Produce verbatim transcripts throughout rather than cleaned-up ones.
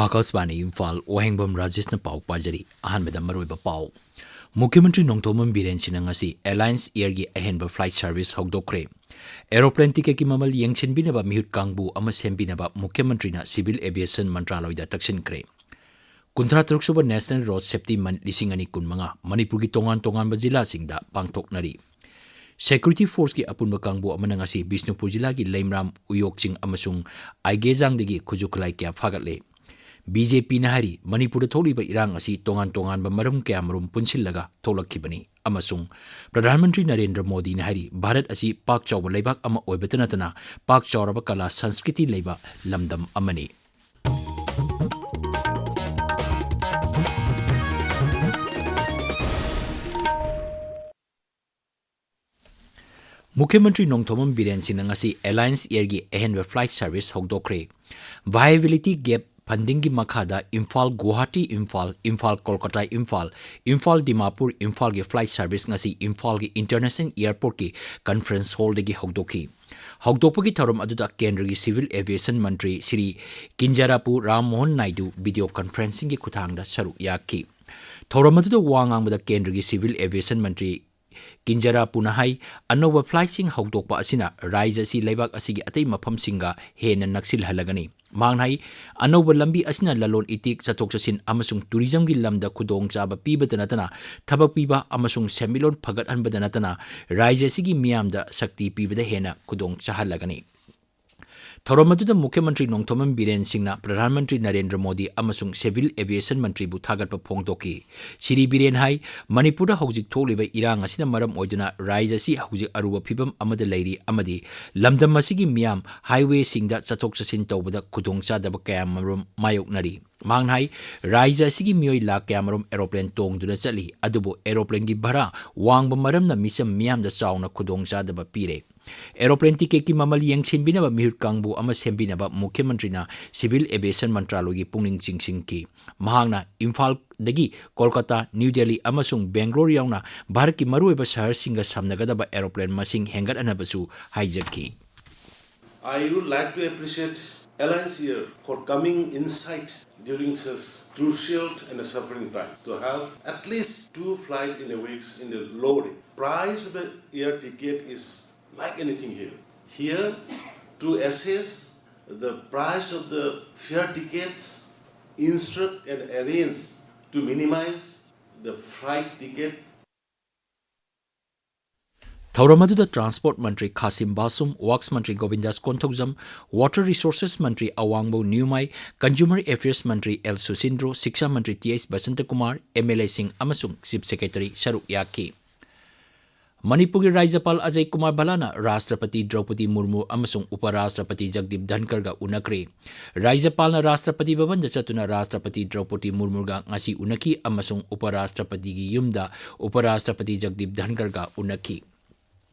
ꯑꯥꯀꯥꯁꯕꯥꯅꯤ ꯏꯝꯐꯥꯜ, ꯋꯥꯍꯦꯡꯕꯝ ꯔꯥꯖꯦꯁꯅ ꯄꯥꯎ ꯄꯥꯖꯔꯤ꯫ ꯑꯍꯥꯟꯕꯗ ꯃꯔꯨꯑꯣꯏꯕ ꯄꯥꯎ꯫ ꯃꯨꯈ꯭ꯌꯃꯟꯇ꯭ꯔꯤ ꯅꯣꯡꯊꯣꯝꯕꯝ ꯕꯤꯔꯦꯟ ꯁꯤꯡꯅ ꯉꯁꯤ ꯑꯦꯂꯥꯌꯟꯁ ꯑꯦꯌꯔꯒꯤ ꯑꯍꯦꯟꯕ ꯐ꯭ꯂꯥꯏꯠ ꯁꯔꯚꯤꯁ ꯍꯧꯗꯣꯛꯈ꯭ꯔꯦ꯫ ꯑꯦꯔꯣꯄ꯭ꯂꯦꯟ ꯇꯤꯀꯦꯠꯀꯤ ꯃꯃꯜ ꯌꯦꯡꯁꯤꯟꯕꯤꯅꯕ ꯃꯤꯍꯨꯠ ꯀꯥꯡꯕꯨ ꯑꯃ ꯁꯦꯝꯕꯤꯅꯕ ꯃꯨꯈ꯭ꯌꯃꯟꯇ꯭ꯔꯤꯅ ꯁꯤꯚꯤꯜ ꯑꯦꯚꯤꯌꯦꯁꯟ ꯃꯟꯇ꯭ꯔꯥꯂꯣꯏꯗ ꯇꯛꯁꯤꯟꯈ꯭ꯔꯦ꯫ ꯀꯨꯟꯊ꯭ꯔꯥ ꯇꯔꯨꯛ ꯁꯨꯕ ꯅꯦꯁꯅꯦꯜ ꯔꯣꯗ ꯁꯦꯐꯇꯤ ꯃꯟꯊ ꯂꯤꯁꯤꯡ ꯑꯅꯤ ꯀꯨꯟꯃꯉꯥ ꯃꯅꯤꯄꯨꯔꯒꯤ ꯇꯣꯉꯥꯟ ꯇꯣꯉꯥꯟꯕ ꯖꯤꯂꯥꯁꯤꯡꯗ ꯄꯥꯡꯊꯣꯛꯅꯔꯤ꯫ ꯁꯦꯀ꯭ꯌꯨꯔꯤꯇꯤ ꯐꯣꯔꯁꯀꯤ ꯑꯄꯨꯟꯕ ꯀꯥꯡꯕꯨ ꯑꯃꯅ ꯉꯁꯤ ꯕꯤꯁꯅꯨꯄꯨꯔ ꯖꯤꯂꯥꯒꯤ ꯂꯩꯃꯔꯥꯝ, ꯎꯌꯣꯛꯆꯤꯡ ꯑꯃꯁꯨꯡ ꯑꯥꯏꯒꯦꯖꯥꯡꯗꯒꯤ ꯈꯨꯠꯁꯨ ꯈꯨꯠꯂꯥꯏ ꯀꯌꯥ ꯐꯥꯒꯠꯂꯦ꯫ ꯕꯤ ꯖꯦ ꯄꯤꯅ ꯍꯥꯏꯔꯤ, ꯃꯅꯤꯄꯨꯔꯗ ꯊꯣꯛꯂꯤꯕ ꯏꯔꯥꯡ ꯑꯁꯤ ꯇꯣꯉꯥꯟ ꯇꯣꯉꯥꯟꯕ ꯃꯔꯝ ꯀꯌꯥꯃꯔꯨꯝ ꯄꯨꯟꯁꯤꯜꯂꯒ ꯊꯣꯛꯂꯛꯈꯤꯕꯅꯤ ꯑꯃꯁꯨꯡ ꯄ꯭ꯔꯙꯥꯟ ꯃꯟꯇ꯭ꯔꯤ ꯅꯔꯦꯟꯗ꯭ꯔ ꯃꯣꯗꯤꯅ ꯍꯥꯏꯔꯤ, ꯚꯥꯔꯠ ꯑꯁꯤ ꯄꯥꯛ ꯆꯥꯎꯕ ꯂꯩꯕꯥꯛ ꯑꯃ ꯑꯣꯏꯕꯇ ꯅꯠꯇꯅ ꯄꯥꯛ ꯆꯥꯎꯔꯕ ꯀꯂꯥ ꯁꯪꯁꯀ꯭ꯔꯤꯇꯤ ꯂꯩꯕ ꯂꯝꯗꯝ ꯑꯃꯅꯤ꯫ ꯃꯨꯈ꯭ꯌꯃꯟꯇ꯭ꯔꯤ ꯅꯣꯡꯊꯣꯝꯕꯝ ꯕꯤꯔꯦꯟ ꯁꯤꯡꯅ ꯉꯁꯤ ꯑꯦꯂꯥꯌꯟꯁ ꯑꯦꯌꯔꯒꯤ ꯑꯍꯦꯟꯕ ꯐ꯭ꯂꯥꯏꯠ ꯁꯔꯚꯤꯁ ꯍꯧꯗꯣꯛꯈ꯭ꯔꯦ꯫ ꯚꯥꯏꯑꯦꯕꯤꯂꯤꯇꯤ ꯒꯦꯞ ꯐꯟꯗꯤꯡꯒꯤ ꯃꯈꯥꯗ ꯏꯝꯐꯥꯜ ꯒꯨꯋꯥꯍꯥꯇꯤ ꯏꯝꯐꯥꯜ, ꯏꯝꯐꯥꯜ ꯀꯣꯜꯀꯇꯥ ꯏꯝꯐꯥꯜ, ꯏꯝꯐꯥꯜ ꯗꯤꯃꯥꯄꯨꯔ ꯏꯝꯐꯥꯜꯒꯤ ꯐ꯭ꯂꯥꯏꯠ ꯁꯔꯚꯤꯁ ꯉꯁꯤ ꯏꯝꯐꯥꯜꯒꯤ ꯏꯟꯇꯔꯅꯦꯁꯅꯦꯜ ꯑꯦꯌꯔꯄꯣꯔꯠꯀꯤ ꯀꯟꯐꯔꯦꯟꯁ ꯍꯣꯜꯗꯒꯤ ꯍꯧꯗꯣꯛꯈꯤ꯫ ꯍꯧꯗꯣꯛꯄꯒꯤ ꯊꯧꯔꯝ ꯑꯗꯨꯗ ꯀꯦꯟꯗ꯭ꯔꯒꯤ ꯁꯤꯚꯤꯜ ꯑꯦꯚꯤꯌꯦꯁꯟ ꯃꯟꯇ꯭ꯔꯤ ꯁ꯭ꯔꯤ ꯀꯤꯟꯖꯥꯔꯥꯄꯨ ꯔꯥꯝ ꯃꯣꯍꯟ ꯅꯥꯏꯗꯨ ꯚꯤꯗꯤꯑꯣ ꯀꯟꯐꯔꯦꯟꯁꯤꯡꯒꯤ ꯈꯨꯠꯊꯥꯡꯗ ꯁꯔꯨꯛ ꯌꯥꯈꯤ꯫ ꯊꯧꯔꯝ ꯑꯗꯨꯗ ꯋꯥ ꯉꯥꯡꯕꯗ ꯀꯦꯟꯗ꯭ꯔꯒꯤ ꯁꯤꯚꯤꯜ ꯑꯦꯚꯤꯌꯦꯁꯟ ꯃꯟꯇ꯭ꯔꯤ ꯀꯤꯟꯖꯥꯔꯥꯄꯨꯅ ꯍꯥꯏ, ꯑꯅꯧꯕ ꯐ꯭ꯂꯥꯏꯠꯁꯤꯡ ꯍꯧꯗꯣꯛꯄ ꯑꯁꯤꯅ ꯔꯥꯖ꯭ꯌ ꯑꯁꯤ ꯂꯩꯕꯥꯛ ꯑꯁꯤꯒꯤ ꯑꯇꯩ ꯃꯐꯝꯁꯤꯡꯒ ꯍꯦꯟꯅ ꯅꯛꯁꯤꯜꯍꯜꯂꯒꯅꯤ꯫ ꯃꯍꯥꯛꯅ ꯍꯥꯏ, ꯑꯅꯧꯕ ꯂꯝꯕꯤ ꯑꯁꯤꯅ ꯂꯂꯣꯟ ꯏꯇꯤꯛ, ꯆꯠꯊꯣꯛ ꯆꯠꯁꯤꯟ ꯑꯃꯁꯨꯡ ꯇꯨꯔꯤꯖꯝꯒꯤ ꯂꯝꯗ ꯈꯨꯗꯣꯡꯆꯥꯕ ꯄꯤꯕꯇ ꯅꯠꯇꯅ ꯊꯕꯛ ꯄꯤꯕ ꯑꯃꯁꯨꯡ ꯁꯦꯟꯃꯤꯠꯂꯣꯟ ꯐꯒꯠꯍꯟꯕꯗ ꯅꯠꯇꯅ ꯔꯥꯖ꯭ꯌ ꯑꯁꯤꯒꯤ ꯃꯤꯌꯥꯝꯗ ꯁꯛꯇꯤ ꯄꯤꯕꯗ ꯍꯦꯟꯅ ꯈꯨꯗꯣꯡ ꯆꯥꯍꯜꯂꯒꯅꯤ꯫ ꯊꯧꯔꯝ ꯑꯗꯨꯗ ꯃꯨꯈ꯭ꯌꯃꯟꯇ꯭ꯔꯤ ꯅꯣꯡꯊꯣꯝꯕꯝ ꯕꯤꯔꯦꯟ ꯁꯤꯡꯅ ꯄ꯭ꯔꯙꯥꯟ ꯃꯟꯇ꯭ꯔꯤ ꯅꯔꯦꯟꯗ꯭ꯔ ꯃꯣꯗꯤ ꯑꯃꯁꯨꯡ ꯁꯤꯚꯤꯜ ꯑꯦꯚꯤꯌꯦꯁꯟ ꯃꯟꯇ꯭ꯔꯤꯕꯨ ꯊꯥꯒꯠꯄ ꯐꯣꯡꯗꯣꯛꯈꯤ꯫ ꯁ꯭ꯔꯤ ꯕꯤꯔꯦꯟ ꯍꯥꯏ, ꯃꯅꯤꯄꯨꯔꯗ ꯍꯧꯖꯤꯛ ꯊꯣꯛꯂꯤꯕ ꯏꯔꯥꯡ ꯑꯁꯤꯅ ꯃꯔꯝ ꯑꯣꯏꯗꯨꯅ ꯔꯥꯖ꯭ꯌ ꯑꯁꯤ ꯍꯧꯖꯤꯛ ꯑꯔꯨꯕ ꯐꯤꯚꯝ ꯑꯃꯗ ꯂꯩꯔꯤ ꯑꯃꯗꯤ ꯂꯝꯗꯝ ꯑꯁꯤꯒꯤ ꯃꯤꯌꯥꯝ ꯍꯥꯏꯋꯦꯁꯤꯡꯗ ꯆꯠꯊꯣꯛ ꯆꯠꯁꯤꯟ ꯇꯧꯕꯗ ꯈꯨꯗꯣꯡꯆꯥꯗꯕ ꯀꯌꯥꯃꯔꯨꯝ ꯃꯥꯌꯣꯛꯅꯔꯤ꯫ ꯃꯍꯥꯛꯅ ꯍꯥꯏ, ꯔꯥꯖ꯭ꯌ ꯑꯁꯤꯒꯤ ꯃꯤꯑꯣꯏ ꯂꯥꯈ ꯀꯌꯥꯃꯔꯨꯝ ꯑꯦꯔꯣꯄ꯭ꯂꯦꯟ ꯇꯣꯡꯗꯨꯅ ꯆꯠꯂꯤ, ꯑꯗꯨꯕꯨ ꯑꯦꯔꯣꯄ꯭ꯂꯦꯟꯒꯤ ꯚꯔꯥ ꯋꯥꯡꯕ ꯃꯔꯝꯅ ꯃꯤꯆꯝ ꯃꯤꯌꯥꯝꯗ ꯆꯥꯎꯅ ꯈꯨꯗꯣꯡꯆꯥꯗꯕ ꯄꯤꯔꯦ꯫ ꯑꯦꯔꯣꯄ꯭ꯂꯦꯟ ꯇꯤꯀꯦꯠꯀꯤ ꯃꯃꯜ ꯌꯦꯡꯁꯤꯟꯕꯤꯅꯕ ꯃꯤꯍꯨꯠ ꯀꯥꯡꯕꯨ ꯑꯃ ꯁꯦꯝꯕꯤꯅꯕ ꯃꯨꯈ꯭ꯌꯃꯟꯇ꯭ꯔꯤꯅ ꯁꯤꯚꯤꯜ ꯑꯦꯚꯤꯌꯦꯁꯟ ꯃꯟꯇ꯭ꯔꯥꯂꯣꯏꯒꯤ ꯄꯨꯛꯅꯤꯡ ꯆꯤꯡꯁꯤꯟꯈꯤ꯫ ꯃꯍꯥꯛꯅ ꯏꯝꯐꯥꯜꯗꯒꯤ ꯀꯣꯜꯀꯇꯥ, ꯅ꯭ꯌꯨ ꯗꯦꯜꯂꯤ ꯑꯃꯁꯨꯡ ꯕꯦꯡꯒ꯭ꯂꯣꯔ ꯌꯥꯎꯅ ꯚꯥꯔꯠꯀꯤ ꯃꯔꯨꯑꯣꯏꯕ ꯁꯍꯔꯁꯤꯡꯒ ꯁꯝꯅꯒꯗꯕ ꯑꯦꯔꯣꯄ꯭ꯂꯦꯟ ꯃꯁꯤꯡ ꯍꯦꯟꯒꯠꯍꯟꯅꯕꯁꯨ ꯍꯥꯏꯖꯈꯤ꯫ I would like to appreciate Airlines here for coming inside during such crucial and suffering time to have at least two flights in a week in the low rate. Price of the air ticket is like anything here. Here, to assess the price of the fare tickets, instruct and arrange to minimize the flight ticket. ꯊꯧꯔꯝ ꯑꯗꯨꯗ transport ꯃꯟꯇ꯭ꯔꯤ ꯈꯥꯁꯤꯝ ꯕꯥꯁꯨꯝ, wax ꯃꯟꯇ꯭ꯔꯤ ꯒꯣꯕꯤꯟꯗꯥꯁ Konthoujam, water resources ꯃꯟꯇ꯭ꯔꯤ ꯑꯋꯥꯡꯕꯧ ꯅ꯭ꯌꯨꯃꯥꯏ, consumer affairs ꯃꯟꯇ꯭ꯔꯤ L ꯁꯨꯁꯤꯟꯗ꯭ꯔꯣ, ꯁꯤꯛꯁꯥ ꯃꯟꯇ꯭ꯔꯤ T H ꯕꯁꯟꯇꯀꯨꯃꯥꯔ, M L ꯑꯦꯁꯤꯡ ꯑꯃꯁꯨꯡ chief secretary ꯁꯔꯨꯛ ꯌꯥꯈꯤ꯫ ꯃꯅꯤꯄꯨꯔꯒꯤ ꯔꯥꯖ꯭ꯌꯄꯥꯜ ꯑꯖꯌ ꯀꯨꯃꯥꯔ ꯚꯜꯂꯥꯅ ꯔꯥꯁꯇ꯭ꯔꯄꯇꯤ ꯗ꯭ꯔꯧꯄꯗꯤ ꯃꯨꯔꯃꯨ ꯑꯃꯁꯨꯡ ꯎꯄ ꯔꯥꯁꯇ꯭ꯔꯄꯇꯤ ꯖꯒꯗꯤꯞ ꯙꯟꯀꯔꯒ ꯎꯅꯈ꯭ꯔꯦ꯫ ꯔꯥꯖ꯭ꯌꯄꯥꯜꯅ ꯔꯥꯁꯇ꯭ꯔꯄꯇꯤ ꯚꯕꯟꯗ ꯆꯠꯇꯨꯅ ꯔꯥꯁꯇ꯭ꯔꯄꯇꯤ ꯗ꯭ꯔꯧꯄꯗꯤ ꯃꯨꯔꯃꯨꯒ ꯉꯁꯤ ꯎꯅꯈꯤ ꯑꯃꯁꯨꯡ ꯎꯄ ꯔꯥꯁꯇ꯭ꯔꯄꯇꯤꯒꯤ ꯌꯨꯝꯗ ꯎꯄ ꯔꯥꯁꯇ꯭ꯔꯄꯇꯤ ꯖꯒꯗꯤꯞ ꯙꯟꯀꯔꯒ ꯎꯅꯈꯤ꯫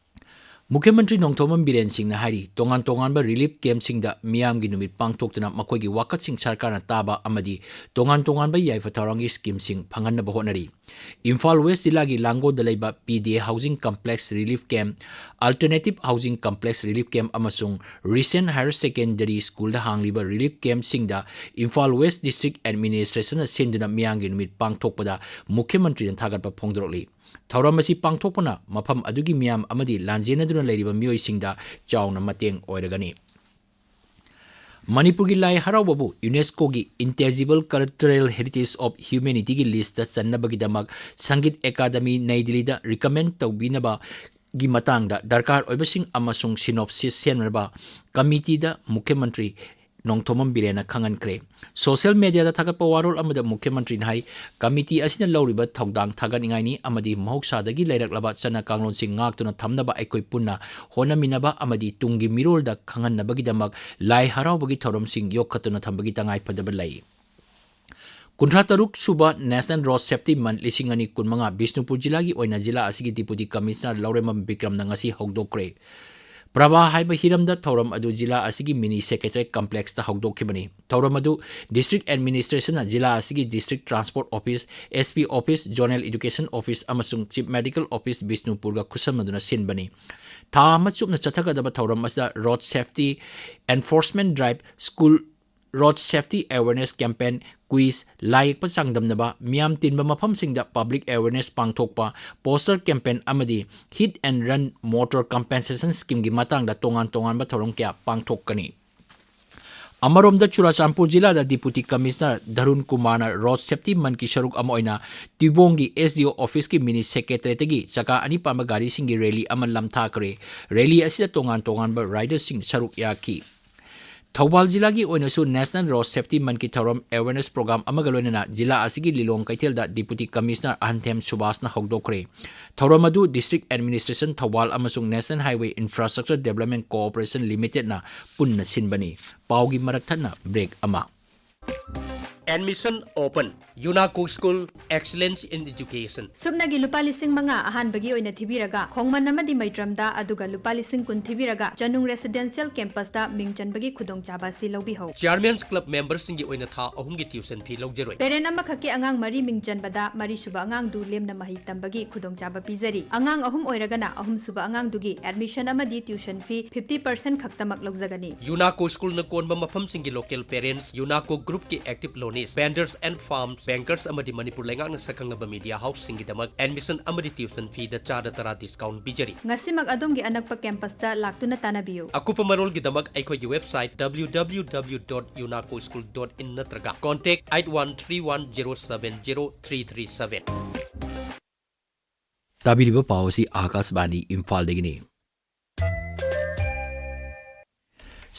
ꯃꯨꯈ꯭ꯌ ꯃꯟꯇ꯭ꯔꯤ ꯅꯣꯡꯊꯣꯝꯕꯝ ꯕꯤꯔꯦꯟ ꯁꯤꯡꯅ ꯍꯥꯏꯔꯤ, ꯇꯣꯉꯥꯟ ꯇꯣꯉꯥꯟꯕ ꯔꯤꯂꯤꯐ ꯀꯦꯝꯞꯁꯤꯡꯗ ꯃꯤꯌꯥꯝꯒꯤ ꯅꯨꯃꯤꯠ ꯄꯥꯡꯊꯣꯛꯇꯨꯅ ꯃꯈꯣꯏꯒꯤ ꯋꯥꯀꯠꯁꯤꯡ ꯁꯔꯀꯥꯔꯅ ꯇꯥꯕ ꯑꯃꯗꯤ ꯇꯣꯉꯥꯟ ꯇꯣꯉꯥꯟꯕ ꯌꯥꯏꯐ ꯊꯧꯔꯥꯡꯒꯤ ꯁ꯭ꯀꯤꯝꯁꯤꯡ ꯐꯪꯍꯟꯅꯕ ꯍꯣꯠꯅꯔꯤ꯫ ꯏꯝꯐꯥꯜ ꯋꯦꯁ ꯖꯤꯂꯥꯒꯤ ꯂꯥꯡꯒꯣꯜꯗ ꯂꯩꯕ P D A housing complex relief camp, alternative housing complex relief camp ꯑꯃꯁꯨꯡ ꯔꯤꯁꯦꯟ ꯍꯥꯌꯔ ꯁꯦꯀꯦꯟꯗꯔꯤ ꯁ꯭ꯀꯨꯜꯗ ꯍꯥꯡꯂꯤꯕ ꯔꯤꯂꯤꯐ ꯀꯦꯝꯞꯁꯤꯡꯗ ꯏꯝꯐꯥꯜ ꯋꯦꯁ ꯗꯤꯁꯇ꯭ꯔꯤꯛ ꯑꯦꯗꯃꯤꯅꯤꯁꯇ꯭ꯔꯦꯁꯟꯅ ꯁꯤꯟꯗꯨꯅ ꯃꯤꯌꯥꯝꯒꯤ ꯅꯨꯃꯤꯠ ꯄꯥꯡꯊꯣꯛꯄꯗ ꯃꯨꯈ꯭ꯌ ꯃꯟꯇ꯭ꯔꯤꯅ ꯊꯥꯒꯠꯄ ꯐꯣꯡꯗꯣꯔꯛꯂꯤ꯫ ꯊꯧꯔꯝ ꯑꯁꯤ ꯄꯥꯡꯊꯣꯛꯄꯅ ꯃꯐꯝ ꯑꯗꯨꯒꯤ ꯃꯤꯌꯥꯝ ꯑꯃꯗꯤ ꯂꯥꯟꯖꯦꯟꯅꯗꯨꯅ ꯂꯩꯔꯤꯕ ꯃꯤꯑꯣꯏꯁꯤꯡꯗ ꯆꯥꯎꯅ ꯃꯇꯦꯡ ꯑꯣꯏꯔꯒꯅꯤ꯫ ꯃꯅꯤꯄꯨꯔꯒꯤ ꯂꯥꯏ ꯍꯔꯥꯎꯕꯕꯨ ꯌꯨꯅꯦꯁꯀꯣꯒꯤ Intangible Cultural Heritage of Humanityꯒꯤ ꯂꯤꯁꯇ ꯆꯟꯅꯕꯒꯤꯗꯃꯛ ꯁꯪꯒꯤꯠ ꯑꯦꯀꯥꯗꯃꯤ ꯅꯩ ꯗꯤꯜꯂꯤꯗ ꯔꯤꯀꯃꯦꯟ ꯇꯧꯕꯤꯅꯕꯒꯤ ꯃꯇꯥꯡꯗ ꯗꯔꯀꯥꯔ ꯑꯣꯏꯕꯁꯤꯡ ꯑꯃꯁꯨꯡ ꯁꯤꯅꯣꯞꯁꯤꯁ ꯁꯦꯝꯅꯕ ꯀꯃꯤꯇꯤꯗ ꯃꯨꯈ꯭ꯌ ꯃꯟꯇ꯭ꯔꯤ ꯅꯣꯡꯊꯣꯝꯕꯝ ꯕꯤꯔꯦꯟꯅ ꯈꯪꯍꯟꯈ꯭ꯔꯦ꯫ ꯁꯣꯁꯤꯌꯦꯜ ꯃꯦꯗꯤꯌꯥꯗ ꯊꯥꯒꯠꯄ ꯋꯥꯔꯣꯜ ꯑꯃꯗ ꯃꯨꯈ꯭ꯌ ꯃꯟꯇ꯭ꯔꯤꯅ ꯍꯥꯏ, ꯀꯃꯤꯇꯤ ꯑꯁꯤꯅ ꯂꯧꯔꯤꯕ ꯊꯧꯗꯥꯡ ꯊꯥꯒꯠꯅꯤꯡꯉꯥꯏꯅꯤ ꯑꯃꯗꯤ ꯃꯍꯧꯁꯥꯗꯒꯤ ꯂꯩꯔꯛꯂꯕ ꯆꯠꯅ ꯀꯥꯡꯂꯣꯟꯁꯤꯡ ꯉꯥꯛꯇꯨꯅ ꯊꯝꯅꯕ ꯑꯩꯈꯣꯏ ꯄꯨꯟꯅ ꯍꯣꯠꯅꯃꯤꯟꯅꯕ ꯑꯃꯗꯤ ꯇꯨꯡꯒꯤ ꯃꯤꯔꯣꯜꯗ ꯈꯪꯍꯟꯅꯕꯒꯤꯗꯃꯛ ꯂꯥꯏ ꯍꯔꯥꯎꯕꯒꯤ ꯊꯧꯔꯝꯁꯤꯡ ꯌꯣꯛꯈꯠꯇꯨꯅ ꯊꯝꯕꯒꯤ ꯇꯉꯥꯏꯐꯗꯕ ꯂꯩ꯫ ꯀꯨꯟꯊ꯭ꯔꯥ ꯇꯔꯨꯛ ꯁꯨꯕ National Road Safety Month ꯂꯤꯁꯤꯡ ꯑꯅꯤ ꯀꯨꯟꯃꯉꯥ ꯕꯤꯁꯅꯨꯄꯨꯔ ꯖꯤꯂꯥꯒꯤ ꯑꯣꯏꯅ ꯖꯤꯂꯥ ꯑꯁꯤꯒꯤ ꯗꯤꯄꯨꯇꯤ ꯀꯃꯤꯁꯅꯔ ꯂꯧꯔꯦꯝꯕꯝ ꯕꯤꯀ꯭ꯔꯝꯅ ꯉꯁꯤ ꯍꯧꯗꯣꯛꯈ꯭ꯔꯦ꯫ ꯄ꯭ꯔꯚꯥ ꯍꯥꯏꯕ ꯍꯤꯔꯝꯗ ꯊꯧꯔꯝ ꯑꯗꯨ ꯖꯤꯂꯥ ꯑꯁꯤꯒꯤ ꯃꯤꯅꯤ ꯁꯦꯀ꯭ꯔꯦꯇꯔꯤꯌꯦꯠ ꯀꯝꯄ꯭ꯂꯦꯛꯁꯇ ꯍꯧꯗꯣꯛꯈꯤꯕꯅꯤ꯫ ꯊꯧꯔꯝ ꯑꯗꯨ ꯗꯤꯁꯇ꯭ꯔꯤꯛ ꯑꯦꯗꯃꯤꯅꯤꯁꯇ꯭ꯔꯦꯁꯟꯅ ꯖꯤꯂꯥ ꯑꯁꯤꯒꯤ district transport office, S P office, zonal education office ꯑꯃꯁꯨꯡ ꯆꯤꯐ ꯃꯦꯗꯤꯀꯦꯜ ꯑꯣꯐꯤꯁ ꯕꯤꯁꯅꯨꯄꯨꯔꯒ ꯈꯨꯠꯁꯝꯅꯗꯨꯅ ꯁꯤꯟꯕꯅꯤ꯫ ꯊꯥ ꯑꯃ ꯆꯨꯞꯅ ꯆꯠꯊꯒꯗꯕ ꯊꯧꯔꯝ ꯑꯁꯤꯗ road safety enforcement drive, school road safety awareness campaign, quiz, ꯂꯥꯏ ꯌꯦꯛꯄ ꯆꯥꯡꯗꯝꯅꯕ, ꯃꯤꯌꯥꯝ ꯇꯤꯟꯕ ꯃꯐꯝꯁꯤꯡꯗ ꯄꯕ꯭ꯂꯤꯛ ꯑꯦꯋꯦꯔꯅꯦꯁ ꯄꯥꯡꯊꯣꯛꯄ, ꯄꯣꯁꯇꯔ ꯀꯦꯝꯄꯦꯟ ꯑꯃꯗꯤ hit and run motor compensation ꯁ꯭ꯀꯤꯝꯒꯤ ꯃꯇꯥꯡꯗ ꯇꯣꯉꯥꯟ ꯇꯣꯉꯥꯟꯕ ꯊꯧꯔꯝ ꯀꯌꯥ ꯄꯥꯡꯊꯣꯛꯀꯅꯤ꯫ ꯑꯃꯔꯣꯝꯗ, ꯆꯨꯔꯥꯆꯥꯟꯄꯨꯔ ꯖꯤꯂꯥꯗ ꯗꯤꯄꯨꯇꯤ ꯀꯃꯤꯁꯅꯔ ꯙꯔꯨꯟ ꯀꯨꯃꯥꯔꯅ ꯔꯣꯗ ꯁꯦꯐꯇꯤ ꯃꯟꯊꯀꯤ ꯁꯔꯨꯛ ꯑꯃ ꯑꯣꯏꯅ ꯇ꯭ꯌꯨꯕꯣꯡꯒꯤ ꯑꯦꯁ ꯗꯤ ꯑꯣ ꯑꯣꯐꯤꯁꯀꯤ ꯃꯤꯅꯤ ꯁꯦꯀ꯭ꯔꯦꯇꯔꯤꯌꯦꯠꯇꯒꯤ ꯆꯀꯥ ꯑꯅꯤ ꯄꯥꯟꯕ ꯒꯥꯔꯤꯁꯤꯡꯒꯤ ꯔꯦꯂꯤ ꯑꯃ ꯂꯝꯊꯥꯈ꯭ꯔꯦ꯫ ꯔꯦꯂꯤ ꯑꯁꯤꯗ ꯇꯣꯉꯥꯟ ꯇꯣꯉꯥꯟꯕ ꯔꯥꯏꯗꯔꯁꯤꯡ ꯁꯔꯨꯛ ꯌꯥꯈꯤ꯫ ꯊꯧꯕꯥꯜ ꯖꯤꯂꯥꯒꯤ ꯑꯣꯏꯅꯁꯨ ꯅꯦꯁꯅꯦꯜ ꯔꯣꯗ ꯁꯦꯐꯇꯤ ꯃꯟꯊꯀꯤ ꯊꯧꯔꯝ ꯑꯦꯋꯦꯔꯅꯦꯁ ꯄ꯭ꯔꯣꯒ꯭ꯔꯥꯝ ꯑꯃꯒ ꯂꯣꯏꯅꯅ ꯖꯤꯂꯥ ꯑꯁꯤꯒꯤ ꯂꯤꯂꯣꯡ ꯀꯩꯊꯦꯜꯗ ꯗꯤꯄꯨꯇꯤ ꯀꯃꯤꯁꯅꯔ ꯑꯍꯟꯊꯦꯝ ꯁꯨꯕꯥꯁꯅ ꯍꯧꯗꯣꯛꯈ꯭ꯔꯦ꯫ ꯊꯧꯔꯝ ꯑꯗꯨ ꯗꯤꯁꯇ꯭ꯔꯤꯛ ꯑꯦꯗꯃꯤꯅꯤꯁꯇ꯭ꯔꯦꯁꯟ ꯊꯧꯕꯥꯜ ꯑꯃꯁꯨꯡ national highway infrastructure development cooperation ꯂꯤꯃꯤꯇꯦꯗꯅ ꯄꯨꯟꯅ ꯁꯤꯟꯕꯅꯤ꯫ ꯄꯥꯎꯒꯤ ꯃꯔꯛ ꯊꯠꯅ ꯕ꯭ꯔꯦꯛ ꯑꯃ꯫ Admission open. UNACO School, excellence in education. ꯁꯨꯞꯅꯒꯤ ꯂꯨꯄꯥ ꯂꯤꯁꯤꯡ ꯃꯉꯥ ꯑꯍꯥꯟꯕꯒꯤ ꯑꯣꯏꯅ ꯊꯤꯕꯤꯔꯒ, ꯈꯣꯡꯃꯟ ꯑꯃꯗꯤ ꯃꯩꯇ꯭ꯔꯝꯗ, ꯑꯗꯨꯒ ꯂꯨꯄꯥ ꯂꯤꯁꯤꯡ ꯀꯨꯟ ꯊꯤꯕꯤꯔꯒ, ꯆꯅꯨꯡ ꯔꯦꯁꯤꯗꯦꯟꯁꯤꯌꯦꯜ ꯀꯦꯝꯄꯁꯇ ꯃꯤꯡ ꯆꯟꯕꯒꯤ ꯈꯨꯗꯣꯡꯆꯥꯕ ꯑꯁꯤ ꯂꯧꯕꯤꯍꯧ꯫ Chairman's Club memberꯁꯤꯡꯒꯤ ꯑꯣꯏꯅ ꯊꯥ ꯑꯍꯨꯝꯒꯤ tuition fee ꯂꯧꯖꯔꯣꯏ꯫ Parent ꯑꯃꯈꯛꯀꯤ ꯑꯉꯥꯡ ꯃꯔꯤ ꯃꯤꯡ ꯆꯟꯕꯗ, ꯃꯔꯤꯁꯨꯕ ꯑꯉꯥꯡꯗꯨ ꯂꯦꯝꯅ ꯃꯍꯩ ꯇꯝꯕꯒꯤ ꯈꯨꯗꯣꯡꯆꯥꯕ ꯄꯤꯖꯔꯤ꯫ ꯑꯉꯥꯡ ꯑꯍꯨꯝ ꯑꯣꯏꯔꯒꯅ, ꯑꯍꯨꯝꯁꯨꯕ ꯑꯉꯥꯡꯗꯨꯒꯤ admission ꯑꯃꯗꯤ tuition fee fifty percent ꯈꯛꯇꯃꯛ ꯂꯧꯖꯒꯅꯤ꯫ UNACO Schoolꯅ ꯀꯣꯟꯕ ꯃꯐꯝꯁꯤꯡꯒꯤ local parents, UNACO Groupꯀꯤ active loanees, vendors and firms, bankers ꯑꯃꯗꯤ ꯃꯅꯤꯄꯨꯔ ꯂꯩꯉꯥꯛꯅ ꯁꯛꯈꯪꯂꯕ media houseꯁꯤꯡꯒꯤꯗꯃꯛ admission ꯑꯃꯗꯤ tuition feeꯗ ꯆꯥꯗ ꯇꯔꯥ discount ꯄꯤꯖꯔꯤ꯫ ꯉꯁꯤꯃꯛ ꯑꯗꯣꯝꯒꯤ ꯑꯅꯛꯄ campusꯇ ꯂꯥꯛꯇꯨꯅ ꯇꯥꯟꯅꯕꯤꯌꯨ꯫ ꯑꯀꯨꯞꯄ ꯃꯔꯣꯜꯒꯤꯗꯃꯛ ꯑꯩꯈꯣꯏꯒꯤ website W W W dot unaco school dot in ꯅꯠꯇ꯭ꯔꯒ contact eight one three one zero seven zero three three seven꯫ ꯇꯥꯕꯤꯔꯤꯕ ꯄꯥꯎ ꯑꯁꯤ ꯑꯥꯀꯥꯁꯕꯥꯅꯤ ꯏꯝꯐꯥꯜꯗꯒꯤꯅꯤ꯫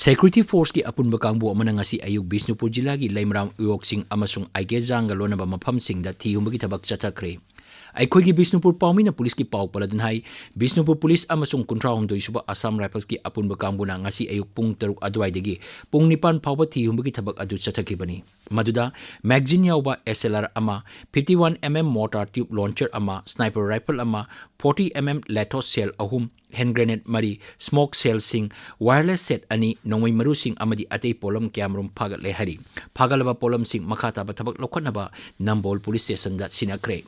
Security Forceꯀꯤ ꯑꯄꯨꯟꯕ ꯀꯥꯡꯕꯨ ꯑꯃꯅ ꯉꯁꯤ ꯑꯌꯨꯛ ꯕꯤꯁꯅꯨꯄꯨꯔ ꯖꯤꯂꯥꯒꯤ ꯂꯩꯃꯔꯥꯝ, ꯎꯌꯣꯛꯆꯤꯡ ꯑꯃꯁꯨꯡ ꯑꯥꯏꯒꯦꯖꯥꯡꯒ ꯂꯣꯟꯅꯕ ꯃꯐꯝꯁꯤꯡꯗ ꯊꯤꯍꯨꯝꯕꯒꯤ ꯊꯕꯛ ꯆꯠꯊꯈ꯭ꯔꯦ꯫ ꯑꯩꯈꯣꯏꯒꯤ ꯕꯤꯁꯅꯨꯄꯨꯔ ꯄꯥꯎꯃꯤꯅ ꯄꯨꯂꯤꯁꯀꯤ ꯄꯥꯎ ꯄꯜꯂꯗꯨꯅ ꯍꯥꯏ, ꯕꯤꯁꯅꯨꯄꯨꯔ ꯄꯨꯂꯤꯁ ꯑꯃꯁꯨꯡ ꯀꯨꯟꯊ꯭ꯔꯥ ꯍꯨꯝꯗꯣꯏ ꯁꯨꯕ ꯑꯁꯥꯝ ꯔꯥꯏꯐꯜꯁꯀꯤ ꯑꯄꯨꯟꯕ ꯀꯥꯡꯕꯨꯅ ꯉꯁꯤ ꯑꯌꯨꯛ ꯄꯨꯡ ꯇꯔꯨꯛ ꯑꯗꯨꯋꯥꯏꯗꯒꯤ ꯄꯨꯡ ꯅꯤꯄꯥꯟ ꯐꯥꯎꯕ ꯊꯤ ꯍꯨꯝꯕꯒꯤ ꯊꯕꯛ ꯑꯗꯨ ꯆꯠꯊꯈꯤꯕꯅꯤ꯫ ꯃꯗꯨꯗ magazine ꯌꯥꯎꯕ S L R ꯑꯃ, fifty one M M mortar tube launcher ꯑꯃ, sniper rifle ꯑꯃ, forty M M Lato shell ꯑꯍꯨꯝ, hand grenade ꯃꯔꯤ, smoke shellꯁꯤꯡ, wireless set ꯑꯅꯤ, ꯅꯣꯡꯃꯩ ꯃꯔꯨꯁꯤꯡ ꯑꯃꯗꯤ ꯑꯇꯩ ꯄꯣꯠꯂꯝ ꯀꯌꯥꯃꯔꯨꯝ ꯐꯥꯒꯠꯂꯦ ꯍꯥꯏꯔꯤ꯫ ꯐꯥꯒꯠꯂꯕ ꯄꯣꯠꯂꯝꯁꯤꯡ ꯃꯈꯥ ꯇꯥꯕ ꯊꯕꯛ ꯂꯧꯈꯠꯅꯕ ꯅꯝꯕꯣꯜ ꯄꯨꯂꯤꯁ ꯁ꯭ꯇꯦꯁꯟꯗ ꯁꯤꯟꯅꯈ꯭ꯔꯦ꯫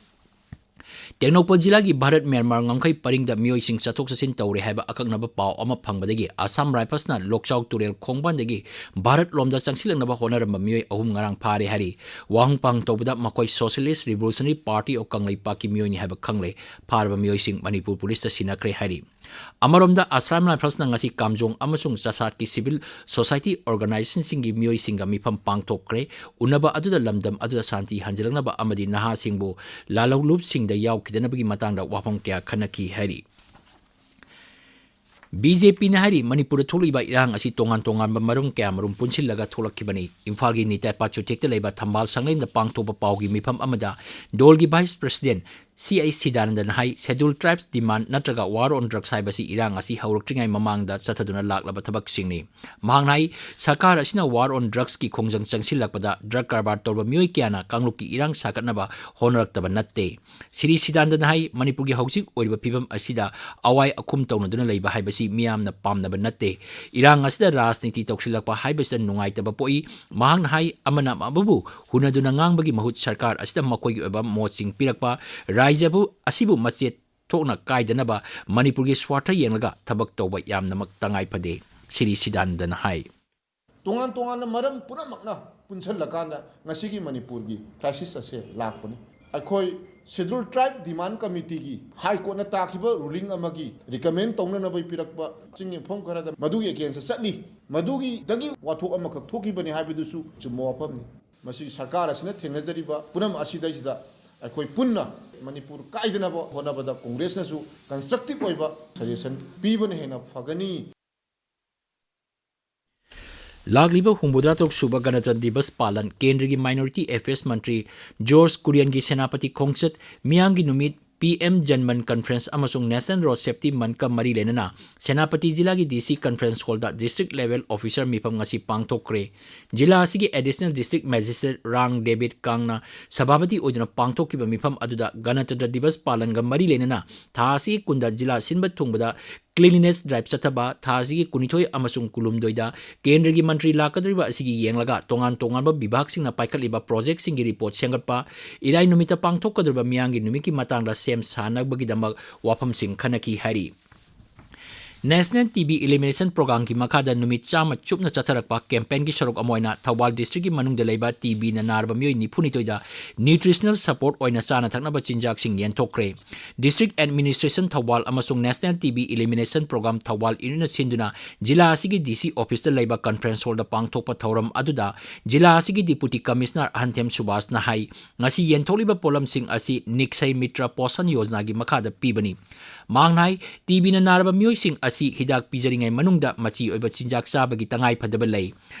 ꯇꯦꯡꯅꯧꯄꯜ ꯖꯤꯂꯥꯒꯤ ꯚꯥꯔꯠ ꯃ꯭ꯌꯥꯟꯃꯥꯔ ꯉꯝꯈꯩ ꯄꯔꯤꯡꯗ ꯃꯤꯑꯣꯏꯁꯤꯡ ꯆꯠꯊꯣꯛ ꯆꯠꯁꯤꯟ ꯇꯧꯔꯦ ꯍꯥꯏꯕ ꯑꯀꯛꯅꯕ ꯄꯥꯎ ꯑꯃ ꯐꯪꯕꯗꯒꯤ ꯑꯁꯥꯝ ꯔꯥꯏꯐꯜꯁꯅ ꯂꯣꯛꯆꯥꯎ ꯇꯨꯔꯦꯜ ꯈꯣꯡꯕꯥꯟꯗꯒꯤ ꯚꯥꯔꯠ ꯂꯣꯝꯗ ꯆꯪꯁꯤꯜꯂꯛꯅꯕ ꯍꯣꯠꯅꯔꯝꯕ ꯃꯤꯑꯣꯏ ꯑꯍꯨꯝ ꯉꯔꯥꯡ ꯐꯥꯔꯦ ꯍꯥꯏꯔꯤ꯫ ꯋꯥꯍꯪ ꯄꯥꯎꯍꯪ ꯇꯧꯕꯗ ꯃꯈꯣꯏ Socialist Revolutionary Party of ꯀꯪꯂꯩꯄꯥꯛꯀꯤ ꯃꯤꯑꯣꯏꯅꯤ ꯍꯥꯏꯕ ꯈꯪꯂꯦ꯫ ꯐꯥꯔꯕ ꯃꯤꯑꯣꯏꯁꯤꯡ ꯃꯅꯤꯄꯨꯔ ꯄꯨꯂꯤꯁꯇ ꯁꯤꯟꯅꯈ꯭ꯔꯦ ꯍꯥꯏꯔꯤ꯫ ꯑꯃꯔꯣꯝꯗ ꯑꯁꯥꯝ ꯔꯥꯏꯐꯜꯁꯅ ꯉꯁꯤ ꯀꯥꯝꯖꯣꯡ ꯑꯃꯁꯨꯡ ꯆꯥꯁꯥꯠꯀꯤ civil society organizationꯁꯤꯡꯒꯤ ꯃꯤꯑꯣꯏꯁꯤꯡꯒ ꯃꯤꯐꯝ ꯄꯥꯡꯊꯣꯛꯈ꯭ꯔꯦ꯫ ꯎꯅꯕ ꯑꯗꯨꯗ ꯂꯝꯗꯝ ꯑꯗꯨꯗ ꯁꯥꯟꯇꯤ ꯍꯟꯖꯤꯜꯂꯛꯅꯕ ꯑꯃꯗꯤ ꯅꯍꯥꯁꯤꯡꯕꯨ ꯂꯥꯜꯍꯧꯂꯨꯞꯁꯤꯡꯗ ꯌꯥꯎꯈꯤꯗꯅꯕꯒꯤ ꯃꯇꯥꯡꯗ ꯋꯥꯐꯝ ꯀꯌꯥ ꯈꯟꯅꯈꯤ ꯍꯥꯏꯔꯤ꯫ BJPꯅ ꯍꯥꯏꯔꯤ, ꯃꯅꯤꯄꯨꯔꯗ ꯊꯣꯛꯂꯛꯂꯤꯕ ꯏꯔꯥꯡ ꯑꯁꯤ ꯇꯣꯉꯥꯟ ꯇꯣꯉꯥꯟꯕ ꯃꯔꯝ ꯀꯌꯥꯃꯔꯨꯝ ꯄꯨꯟꯁꯤꯜꯂꯒ ꯊꯣꯛꯂꯛꯈꯤꯕꯅꯤ꯫ ꯏꯝꯐꯥꯜꯒꯤ ꯅꯤꯇꯥꯏ ꯄꯥꯆꯨꯇꯦꯛꯇ ꯂꯩꯕ ꯊꯝꯕꯥꯜ ꯁꯪꯂꯦꯟꯗ ꯄꯥꯡꯊꯣꯛꯄ ꯄꯥꯎꯒꯤ ꯃꯤꯐꯝ ꯑꯃꯗ ꯗꯣꯜꯒꯤ vice president C I ꯁꯤꯗꯥꯅꯟꯗꯅ high, Scheduled Tribes demand ꯅꯠꯇ꯭ꯔꯒ war on drugs ꯍꯥꯏꯕꯁꯤ ꯏꯔꯥꯡ ꯑꯁꯤ ꯍꯧꯔꯛꯇ꯭ꯔꯤꯉꯩ ꯃꯃꯥꯡꯗ ꯆꯠꯊꯗꯨꯅ ꯂꯥꯛꯂꯕ ꯊꯕꯛꯁꯤꯡꯅꯤ꯫ ꯃꯍꯥꯛꯅ ꯍꯥꯏ, ꯁꯔꯀꯥꯔ ꯑꯁꯤꯅ war on drugsꯀꯤ ꯈꯣꯡꯖꯪ ꯆꯪꯁꯤꯜꯂꯛꯄꯗ drug ꯀꯔꯕꯥꯔ ꯇꯧꯔꯕ ꯃꯤꯑꯣꯏ ꯀꯌꯥꯅ ꯀꯥꯡꯂꯨꯞꯀꯤ ꯏꯔꯥꯡ ꯁꯥꯒꯠꯅꯕ ꯍꯣꯠꯅꯔꯛꯇꯕ ꯅꯠꯇꯦ꯫ ꯁꯤꯔꯤ ꯁꯤꯗꯥꯟꯗꯅ ꯍꯥꯏ, ꯃꯅꯤꯄꯨꯔꯒꯤ ꯍꯧꯖꯤꯛ ꯑꯣꯏꯔꯤꯕ ꯐꯤꯕꯝ ꯑꯁꯤꯗ ꯑꯋꯥꯏ ꯑꯈꯨꯝ ꯇꯧꯅꯗꯨꯅ ꯂꯩꯕ ꯍꯥꯏꯕꯁꯤ ꯃꯤꯌꯥꯝꯅ ꯄꯥꯝꯅꯕ ꯅꯠꯇꯦ꯫ ꯏꯔꯥꯡ ꯑꯁꯤꯗ ꯔꯥꯖꯅꯤꯇꯤ ꯇꯧꯁꯤꯜꯂꯛꯄ ꯍꯥꯏꯕꯁꯤꯗ ꯅꯨꯡꯉꯥꯏꯇꯕ ꯄꯣꯛꯏ꯫ ꯃꯍꯥꯛꯅ ꯍꯥꯏ, ꯑꯃꯅ ꯑꯃꯕꯨ ꯍꯨꯟꯅꯗꯨꯅ ꯉꯥꯡꯕꯒꯤ ꯃꯍꯨꯠ ꯁꯔꯀꯥꯔ ꯑꯁꯤꯗ ꯃꯈꯣꯏꯒꯤ ꯑꯣꯏꯕ ꯃꯣꯠꯁꯤꯡ ꯄꯤꯔꯛꯄ, ꯔꯥꯏꯖ꯭ꯌꯕꯨ ꯑꯁꯤꯕꯨ ꯃꯆꯦꯠ ꯊꯣꯛꯅ ꯀꯥꯏꯗꯅꯕ ꯃꯅꯤꯄꯨꯔꯒꯤ ꯁ꯭ꯋꯥꯔꯊ ꯌꯦꯡꯂꯒ ꯊꯕꯛ ꯇꯧꯕ ꯌꯥꯝꯅꯃꯛ ꯇꯉꯥꯏ ꯐꯗꯦ, ꯁꯤꯔꯤ ꯁꯤꯗꯥꯟꯗꯅ ꯍꯥꯏ꯫ ꯇꯣꯉꯥꯟ ꯇꯣꯉꯥꯟꯕ ꯃꯔꯝ ꯄꯨꯝꯅꯃꯛꯅ ꯄꯨꯟꯁꯤꯜꯂꯀꯥꯟꯗ ꯉꯁꯤꯒꯤ ꯃꯅꯤꯄꯨꯔꯒꯤ crisis ꯑꯁꯦ ꯂꯥꯛꯄꯅꯤ꯫ ꯑꯩꯈꯣꯏ Scheduled Tribe Demand Committeeꯒꯤ High Courtꯅ ꯇꯥꯈꯤꯕ ruling ꯑꯃꯒꯤ recommend ꯇꯧꯅꯅꯕ ꯄꯤꯔꯛꯄ ꯆꯤꯡ ꯃꯐꯝ ꯈꯔꯗ ꯃꯗꯨꯒꯤ againstꯇ ꯆꯠꯂꯤ꯫ ꯃꯗꯨꯒꯤꯗꯒꯤ ꯋꯥꯊꯣꯛ ꯑꯃꯈꯛ ꯊꯣꯛꯈꯤꯕꯅꯤ ꯍꯥꯏꯕꯗꯨꯁꯨ ꯑꯆꯨꯝꯕ ꯋꯥꯐꯝꯅꯤ꯫ ꯃꯁꯤ ꯁꯔꯀꯥꯔ ꯑꯁꯤꯅ ꯊꯦꯡꯅꯖꯔꯤꯕ ꯄꯨꯝꯅꯃꯛ ꯑꯁꯤꯗꯩꯁꯤꯗ ꯑꯩꯈꯣꯏ ꯄꯨꯟꯅ ꯃꯅꯤꯄꯨꯔ ꯀꯥꯏꯗꯅꯕ ꯍꯣꯠꯅꯕꯗ ꯀꯣꯡꯒ꯭ꯔꯦꯁꯅꯁꯨ constructive ꯑꯣꯏꯕ suggestion ꯄꯤꯕꯅ ꯍꯦꯟꯅ ꯐꯒꯅꯤ꯫ ꯂꯥꯛꯂꯤꯕ ꯍꯨꯝꯐꯨꯇꯔꯥ ꯇꯔꯨꯛ ꯁꯨꯕ ꯒꯅꯇꯟꯇ꯭ꯔ ꯗꯤꯕꯁ ꯄꯥꯂꯟ, ꯀꯦꯟꯗ꯭ꯔꯒꯤ ꯃꯥꯏꯅꯣꯔꯤꯇꯤ ꯑꯦꯐꯤꯌꯔꯁ ꯃꯟꯇ꯭ꯔꯤ ꯖꯣꯔꯖ ꯀꯨꯔꯤꯌꯟꯒꯤ ꯁꯦꯅꯥꯄꯇꯤ ꯈꯣꯡꯆꯠ, ꯃꯤꯌꯥꯝꯒꯤ ꯅꯨꯃꯤꯠ, ꯄꯤ ꯑꯦꯝ ꯖꯟꯃꯟ ꯀꯟꯐꯔꯦꯟꯁ ꯑꯃꯁꯨꯡ ꯅꯦꯁꯅꯦꯜ ꯔꯣꯗ ꯁꯦꯐꯇꯤ ꯃꯟꯀ ꯃꯔꯤ ꯂꯩꯅꯅ ꯁꯦꯅꯥꯄꯇꯤ ꯖꯤꯂꯥꯒꯤ ꯗꯤ ꯁꯤ ꯀꯟꯐꯔꯦꯟꯁ ꯍꯣꯜꯗ ꯗꯤꯁꯇ꯭ꯔꯤꯛ ꯂꯦꯚꯦꯜ ꯑꯣꯐꯤꯁꯔ ꯃꯤꯐꯝ ꯉꯁꯤ ꯄꯥꯡꯊꯣꯛꯈ꯭ꯔꯦ꯫ ꯖꯤꯂꯥ ꯑꯁꯤꯒꯤ ꯑꯦꯗꯤꯁꯅꯦꯜ ꯗꯤꯁꯇ꯭ꯔꯤꯛ ꯃꯦꯖꯤꯁꯇ꯭ꯔꯦꯠ ꯔꯥꯡ ꯗꯦꯕꯤꯠ ꯀꯥꯡꯅ ꯁꯚꯥꯄꯇꯤ ꯑꯣꯏꯗꯨꯅ ꯄꯥꯡꯊꯣꯛꯈꯤꯕ ꯃꯤꯐꯝ ꯑꯗꯨꯗ ꯒꯅꯇꯟꯇ꯭ꯔ ꯗꯤꯕꯁ ꯄꯥꯂꯟꯒ ꯃꯔꯤ ꯂꯩꯅꯅ ꯊꯥ ꯑꯁꯤꯒꯤ ꯀꯨꯟꯗ ꯖꯤꯂꯥ ꯁꯤꯟꯕ ꯊꯨꯡꯕꯗ cleanliness drive ꯆꯠꯊꯕ, ꯊꯥ ꯑꯁꯤꯒꯤ ꯀꯨꯟꯅꯤꯊꯣꯏ ꯑꯃꯁꯨꯡ ꯀꯨꯟꯍꯨꯝꯗꯣꯏꯗ ꯀꯦꯟꯗ꯭ꯔꯒꯤ ꯃꯟꯇ꯭ꯔꯤ ꯂꯥꯛꯀꯗꯧꯔꯤꯕ ꯑꯁꯤꯒꯤ ꯌꯦꯡꯂꯒ ꯇꯣꯉꯥꯟ ꯇꯣꯉꯥꯟꯕ ꯕꯤꯚꯥꯒꯁꯤꯡꯅ ꯄꯥꯏꯈꯠꯂꯤꯕ ꯄ꯭ꯔꯣꯖꯦꯛꯁꯤꯡꯒꯤ ꯔꯤꯄꯣꯔꯠ ꯁꯦꯝꯒꯠꯄ, ꯏꯔꯥꯏ ꯅꯨꯃꯤꯠꯇ ꯄꯥꯡꯊꯣꯛꯀꯗꯧꯔꯤꯕ ꯃꯤꯌꯥꯝꯒꯤ ꯅꯨꯃꯤꯠꯀꯤ ꯃꯇꯥꯡꯗ ꯁꯦꯝ ꯁꯥꯅꯕꯒꯤꯗꯃꯛ ꯋꯥꯐꯝꯁꯤꯡ ꯈꯟꯅꯈꯤ ꯍꯥꯏꯔꯤ꯫ National T B Elimination Programꯒꯤ ꯃꯈꯥꯗ ꯅꯨꯃꯤꯠ ꯆꯥꯝꯃ ꯆꯨꯞꯅ ꯆꯠꯊꯔꯛꯄ campaignꯒꯤ ꯁꯔꯨꯛ ꯑꯃ ꯑꯣꯏꯅ ꯊꯧꯕꯥꯜ ꯗꯤꯁꯇ꯭ꯔꯤꯛꯀꯤ ꯃꯅꯨꯡꯗ ꯂꯩꯕ ꯇꯤ ꯕꯤꯅ ꯅꯥꯔꯕ ꯃꯤꯑꯣꯏ ꯅꯤꯐꯨꯅꯤꯊꯣꯏꯗ nutritional support ꯑꯣꯏꯅ ꯆꯥꯅ ꯊꯛꯅꯕ ꯆꯤꯟꯖꯥꯛꯁꯤꯡ ꯌꯦꯟꯊꯣꯛꯈ꯭ꯔꯦ꯫ District Administration ꯊꯧꯕꯥꯜ ꯑꯃꯁꯨꯡ National T B Elimination Program Thoubal unitꯅ ꯁꯤꯟꯗꯨꯅ ꯖꯤꯂꯥ ꯑꯁꯤꯒꯤ ꯗꯤ ꯁꯤ ꯑꯣꯐꯤꯁꯇ ꯂꯩꯕ ꯀꯟꯐꯔꯦꯟꯁ ꯍꯣꯜꯗ ꯄꯥꯡꯊꯣꯛꯄ ꯊꯧꯔꯝ ꯑꯗꯨꯗ ꯖꯤꯂꯥ ꯑꯁꯤꯒꯤ ꯗꯤꯄꯨꯇꯤ ꯀꯃꯤꯁꯅꯔ ꯑꯍꯟꯊꯦꯝ ꯁꯨꯕꯥꯁꯅ ꯍꯥꯏ, ꯉꯁꯤ ꯌꯦꯟꯊꯣꯛꯂꯤꯕ ꯄꯣꯠꯂꯝꯁꯤꯡ ꯑꯁꯤ ꯅꯤꯛꯁꯩ ꯃꯤꯇ꯭ꯔ ꯄꯣꯁꯟ ꯌꯣꯖꯅꯥꯒꯤ ꯃꯈꯥꯗ ꯄꯤꯕꯅꯤ꯫ ꯃꯍꯥꯛꯅ ꯍꯥꯏ, ꯇꯤ ꯕꯤꯅ ꯅꯥꯔꯕ ꯃꯤꯑꯣꯏꯁꯤꯡ ꯑꯁꯤ ꯍꯤꯗꯥꯛ ꯄꯤꯖꯔꯤꯉꯩ ꯃꯅꯨꯡꯗ ꯃꯆꯤ ꯑꯣꯏꯕ ꯆꯤꯟꯖꯥꯛ ꯆꯥꯕꯒꯤ ꯇꯉꯥꯏ ꯐꯗꯕ ꯂꯩ꯫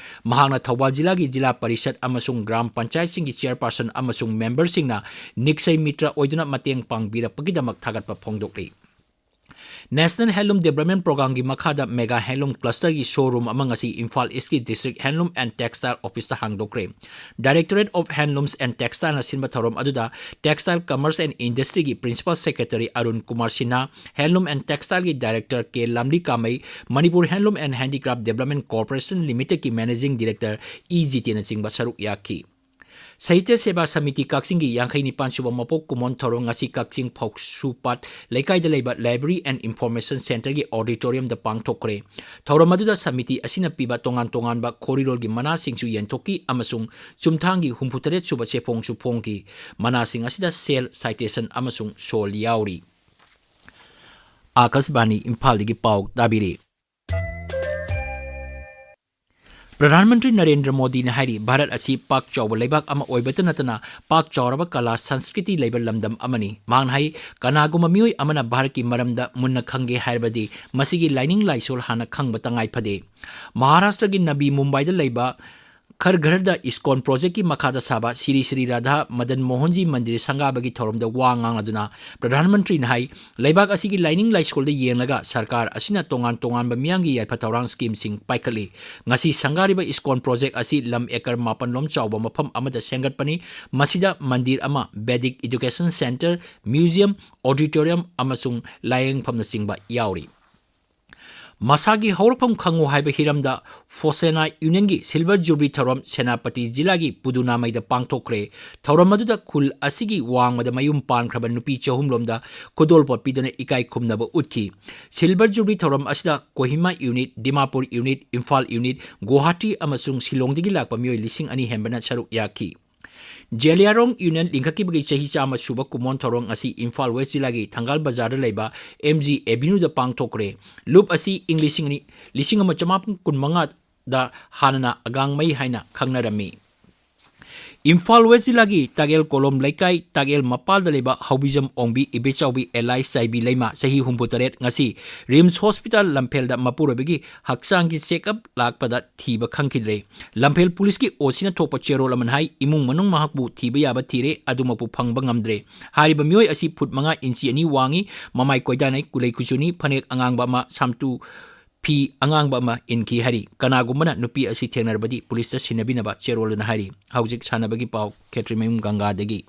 ꯃꯍꯥꯛꯅ ꯊꯧꯕꯥꯜ ꯖꯤꯂꯥꯒꯤ ꯖꯤꯂꯥ ꯄꯔꯤꯁꯠ ꯑꯃꯁꯨꯡ ꯒ꯭ꯔꯥꯝ ꯄꯟꯆꯥꯌꯠꯁꯤꯡꯒꯤ ꯆꯤꯌꯔꯄꯥꯔꯁꯟ ꯑꯃꯁꯨꯡ ꯃꯦꯝꯕꯔꯁꯤꯡꯅ ꯅꯤꯛꯁꯩ ꯃꯤꯇ꯭ꯔ ꯑꯣꯏꯗꯨꯅ ꯃꯇꯦꯡ ꯄꯥꯡꯕꯤꯔꯛꯄꯒꯤꯗꯃꯛ ꯊꯥꯒꯠꯄ ꯐꯣꯡꯗꯣꯛꯂꯤ꯫ National Handloom Development Programꯒꯤ ꯃꯈꯥꯗ Mega Handloom Clusterꯒꯤ showroom ꯑꯃ ꯉꯁꯤ Imphal Eastꯀꯤ District Handloom and Textile Officeꯇ ꯍꯥꯡꯗꯣꯛꯈ꯭ꯔꯦ꯫ Directorate of Handlooms and Textileꯅ ꯁꯤꯟꯕ ꯊꯧꯔꯝ ꯑꯗꯨꯗ Textile Commerce and Industryꯒꯤ Principal Secretary Arun Kumar Sinha, Handloom and Textileꯒꯤ Director K Lamlee Kamei, Manipur Handloom and Handicraft Development Corporation Limitedꯀꯤ Managing Director ꯏ ꯖꯤꯇꯦꯟꯅꯆꯤꯡꯕ ꯁꯔꯨꯛ ꯌꯥꯈꯤ꯫ ꯁꯥꯍꯤꯇ꯭ꯌ ꯁꯦꯕꯥ ꯁꯃꯤꯇꯤ ꯀꯛꯆꯤꯡꯒꯤ ꯌꯥꯡꯈꯩ ꯅꯤꯄꯥꯟ ꯁꯨꯕ ꯃꯄꯣꯛ ꯀꯨꯝꯑꯣꯟ ꯊꯧꯔꯝ ꯉꯁꯤ ꯀꯛꯆꯤꯡ ꯐꯧꯁꯨꯄꯥꯠ ꯂꯩꯀꯥꯏꯗ ꯂꯩꯕ Library and Information Centreꯒꯤ auditoriumꯗ ꯄꯥꯡꯊꯣꯛꯈ꯭ꯔꯦ꯫ ꯊꯧꯔꯝ ꯑꯗꯨꯗ ꯁꯃꯤꯇꯤ ꯑꯁꯤꯅ ꯄꯤꯕ ꯇꯣꯉꯥꯟ ꯇꯣꯉꯥꯟꯕ ꯈꯣꯔꯤꯔꯣꯜꯒꯤ ꯃꯅꯥꯁꯤꯡꯁꯨ ꯌꯦꯟꯊꯣꯛꯈꯤ ꯑꯃꯁꯨꯡ ꯆꯨꯝꯊꯥꯡꯒꯤ ꯍꯨꯝꯐꯨꯇꯔꯦꯠ ꯁꯨꯕ ꯆꯦꯐꯣꯡꯁꯨ ꯐꯣꯡꯈꯤ꯫ ꯃꯅꯥꯁꯤꯡ ꯑꯁꯤꯗ ꯁꯦꯜ, ꯁꯥꯏꯇꯦꯁꯟ ꯑꯃꯁꯨꯡ ꯁꯣꯜ ꯌꯥꯎꯔꯤ꯫ ꯑꯥꯀꯥꯁꯕꯥꯅꯤ ꯏꯝꯐꯥꯜꯗꯒꯤ ꯄꯥꯎ ꯇꯥꯕꯤꯔꯤ꯫ ꯄ꯭ꯔꯙꯥꯟ ꯃꯟꯇ꯭ꯔꯤ ꯅꯔꯦꯟꯗ꯭ꯔ ꯃꯣꯗꯤꯅ ꯍꯥꯏꯔꯤ, ꯚꯥꯔꯠ ꯑꯁꯤ ꯄꯥꯛ ꯆꯥꯎꯕ ꯂꯩꯕꯥꯛ ꯑꯃ ꯑꯣꯏꯕꯇ ꯅꯠꯇꯅ ꯄꯥꯛ ꯆꯥꯎꯔꯕ ꯀꯂꯥ ꯁꯪꯁꯀ꯭ꯔꯤꯇꯤ ꯂꯩꯕ ꯂꯝꯗꯝ ꯑꯃꯅꯤ꯫ ꯃꯍꯥꯛꯅ ꯍꯥꯏ, ꯀꯅꯥꯒꯨꯝꯕ ꯃꯤꯑꯣꯏ ꯑꯃꯅ ꯚꯥꯔꯠꯀꯤ ꯃꯔꯝꯗ ꯃꯨꯟꯅ ꯈꯪꯒꯦ ꯍꯥꯏꯔꯕꯗꯤ ꯃꯁꯤꯒꯤ ꯂꯥꯏꯅꯤꯡ ꯂꯥꯏꯁꯣꯜ ꯍꯥꯟꯅ ꯈꯪꯕ ꯇꯉꯥꯏ ꯐꯗꯦ꯫ ꯃꯍꯥꯔꯥꯁꯇ꯭ꯔꯒꯤ ꯅꯕꯤ ꯃꯨꯝꯕꯥꯏꯗ ꯂꯩꯕ ꯈꯔ ꯘꯔꯗ ꯏꯁꯀꯣꯟ ꯄ꯭ꯔꯣꯖꯦꯛꯀꯤ ꯃꯈꯥꯗ ꯁꯥꯕ ꯁꯤꯔꯤ ꯁꯤꯔꯤ ꯔꯥꯙꯥ ꯃꯗꯟ ꯃꯣꯍꯟꯖꯤ ꯃꯟꯗꯤꯔ ꯁꯪꯒꯥꯕꯒꯤ ꯊꯧꯔꯝꯗ ꯋꯥ ꯉꯥꯡꯂꯗꯨꯅ ꯄ꯭ꯔꯙꯥꯟ ꯃꯟꯇ꯭ꯔꯤꯅ ꯍꯥꯏ, ꯂꯩꯕꯥꯛ ꯑꯁꯤꯒꯤ ꯂꯥꯏꯅꯤꯡ ꯂꯥꯏꯁꯣꯜꯗ ꯌꯦꯡꯂꯒ ꯁꯔꯀꯥꯔ ꯑꯁꯤꯅ ꯇꯣꯉꯥꯟ ꯇꯣꯉꯥꯟꯕ ꯃꯤꯌꯥꯝꯒꯤ ꯌꯥꯏꯐ ꯊꯧꯔꯥꯡ ꯁ꯭ꯀꯤꯝꯁꯤꯡ ꯄꯥꯏꯈꯠꯂꯤ꯫ ꯉꯁꯤ ꯁꯪꯒꯥꯔꯤꯕ ꯏꯁꯀꯣꯟ ꯄ꯭ꯔꯣꯖꯦꯛ ꯑꯁꯤ ꯂꯝ ꯑꯦꯀꯔ ꯃꯥꯄꯟ ꯂꯣꯝ ꯆꯥꯎꯕ ꯃꯐꯝ ꯑꯃꯗ ꯁꯦꯝꯒꯠꯄꯅꯤ꯫ ꯃꯁꯤꯗ ꯃꯟꯗꯤꯔ ꯑꯃ, Vedic education centre, museum, auditorium ꯑꯃꯁꯨꯡ ꯂꯥꯏꯌꯦꯡꯐꯝꯅꯆꯤꯡꯕ ꯌꯥꯎꯔꯤ꯫ ꯃꯁꯥꯒꯤ ꯍꯧꯔꯛꯐꯝ ꯈꯪꯉꯨ ꯍꯥꯏꯕ ꯍꯤꯔꯝꯗ ꯐꯣꯁꯦꯅꯥ ꯌꯨꯅꯤꯌꯟꯒꯤ ꯁꯤꯜꯚꯔ ꯖꯨꯕꯂꯤ ꯊꯧꯔꯝ ꯁꯦꯅꯥꯄꯇꯤ ꯖꯤꯂꯥꯒꯤ ꯄꯨꯗꯨꯅꯥꯃꯩꯗ ꯄꯥꯡꯊꯣꯛꯈ꯭ꯔꯦ꯫ ꯊꯧꯔꯝ ꯑꯗꯨꯗ ꯈꯨꯜ ꯑꯁꯤꯒꯤ ꯋꯥꯡꯃꯗ ꯃꯌꯨꯝ ꯄꯥꯟꯈ꯭ꯔꯕ ꯅꯨꯄꯤ ꯆꯍꯨꯝꯂꯣꯝꯗ ꯈꯨꯗꯣꯜꯄꯣꯠ ꯄꯤꯗꯨꯅ ꯏꯀꯥꯏ ꯈꯨꯝꯅꯕ ꯎꯠꯈꯤ꯫ ꯁꯤꯜꯚꯔ ꯖꯨꯕꯂꯤ ꯊꯧꯔꯝ ꯑꯁꯤꯗ Kohima unit, Dimapur unit, Imphal unit, Guwahati ꯑꯃꯁꯨꯡ ꯁꯤꯂꯣꯡꯗꯒꯤ ꯂꯥꯛꯄ ꯃꯤꯑꯣꯏ ꯂꯤꯁꯤꯡ ꯑꯅꯤ ꯍꯦꯟꯕꯅ ꯁꯔꯨꯛ ꯌꯥꯈꯤ꯫ ꯖꯦꯂꯤꯌꯥꯔꯣꯡ ꯌꯨꯅꯤꯌꯟ ꯂꯤꯡꯈꯠꯈꯤꯕꯒꯤ ꯆꯍꯤ ꯆꯥꯝꯃ ꯁꯨꯕ ꯀꯨꯝꯑꯣꯟ ꯊꯧꯔꯝ ꯑꯁꯤ ꯏꯝꯐꯥꯜ ꯋꯦꯁ ꯖꯤꯂꯥꯒꯤ ꯊꯪꯒꯥꯜ ꯕꯖꯥꯔꯗ ꯂꯩꯕ ꯑꯦꯝ ꯖꯤ ꯑꯦꯚꯤꯅ꯭ꯌꯨꯗ ꯄꯥꯡꯊꯣꯛꯈ꯭ꯔꯦ꯫ ꯂꯨꯞ ꯑꯁꯤ ꯏꯪ ꯂꯤꯁꯤꯡ ꯑꯅꯤ, ꯂꯤꯁꯤꯡ ꯑꯃ ꯆꯃꯥꯄꯟ ꯀꯨꯟꯃꯉꯥꯗ ꯍꯥꯟꯅꯅ ꯑꯒꯥꯡꯃꯩ ꯍꯥꯏꯅ ꯈꯪꯅꯔꯝꯃꯤ꯫ ꯏꯝꯐꯥꯜ ꯋꯦꯁ ꯖꯤꯂꯥꯒꯤ ꯇꯥꯒꯦꯜ ꯀꯣꯂꯣꯝ ꯂꯩꯀꯥꯏ ꯇꯥꯒꯦꯜ ꯃꯄꯥꯜꯗ ꯂꯩꯕ ꯍꯧꯕꯤꯖꯝ ꯑꯣꯡꯕꯤ ꯏꯕꯦꯆꯥꯎꯕꯤ ꯑꯦꯂꯥꯏꯁ ꯆꯥꯏꯕꯤ ꯂꯩꯃ, ꯆꯍꯤ ꯍꯨꯝꯐꯨ ꯇꯔꯦꯠ, ꯉꯁꯤ ꯔꯤꯝꯁ ꯍꯣꯁꯄꯤꯇꯥꯜ ꯂꯝꯐꯦꯜꯗ ꯃꯄꯨꯔꯣꯏꯕꯒꯤ ꯍꯛꯆꯥꯡꯒꯤ ꯆꯦꯛꯑꯞ ꯂꯥꯛꯄꯗ ꯊꯤꯕ ꯈꯪꯈꯤꯗ꯭ꯔꯦ꯫ ꯂꯝꯐꯦꯜ ꯄꯨꯂꯤꯁꯀꯤ ꯑꯣ ꯁꯤꯅ ꯊꯣꯛꯄ ꯆꯦꯔꯣꯜ ꯑꯃꯅ ꯍꯥꯏ, ꯏꯃꯨꯡ ꯃꯅꯨꯡ ꯃꯍꯥꯛꯄꯨ ꯊꯤꯕ ꯌꯥꯕ ꯊꯤꯔꯦ, ꯑꯗꯨꯃꯛꯄꯨ ꯐꯪꯕ ꯉꯝꯗ꯭ꯔꯦ꯫ ꯍꯥꯏꯔꯤꯕ ꯃꯤꯑꯣꯏ ꯑꯁꯤ ꯐꯨꯠ ꯃꯉꯥ ꯏꯟꯆꯤ ꯑꯅꯤ ꯋꯥꯡꯏ, ꯃꯃꯥꯏ ꯀꯣꯏꯗꯥꯅꯩ, ꯀꯨꯂꯩ ꯀꯨꯆꯨꯅꯤ, ꯐꯅꯦꯛ ꯑꯉꯥꯡꯕ ꯑꯃ, ꯁꯥꯝꯇꯨ ꯐꯤ ꯑꯉꯥꯡꯕ ꯑꯃ ꯏꯟꯈꯤ ꯍꯥꯏꯔꯤ꯫ ꯀꯅꯥꯒꯨꯝꯕꯅ ꯅꯨꯄꯤ ꯑꯁꯤ ꯊꯦꯡꯅꯔꯕꯗꯤ ꯄꯨꯂꯤꯁꯇ ꯁꯤꯟꯅꯕꯤꯅꯕ ꯆꯦꯔꯣꯜꯗꯨꯅ ꯍꯥꯏꯔꯤ꯫ ꯍꯧꯖꯤꯛ ꯁꯥꯟꯅꯕꯒꯤ ꯄꯥꯎ, ꯈꯦꯇ꯭ꯔꯤꯃꯌꯨꯝ ꯒꯪꯒꯥꯗꯒꯤ꯫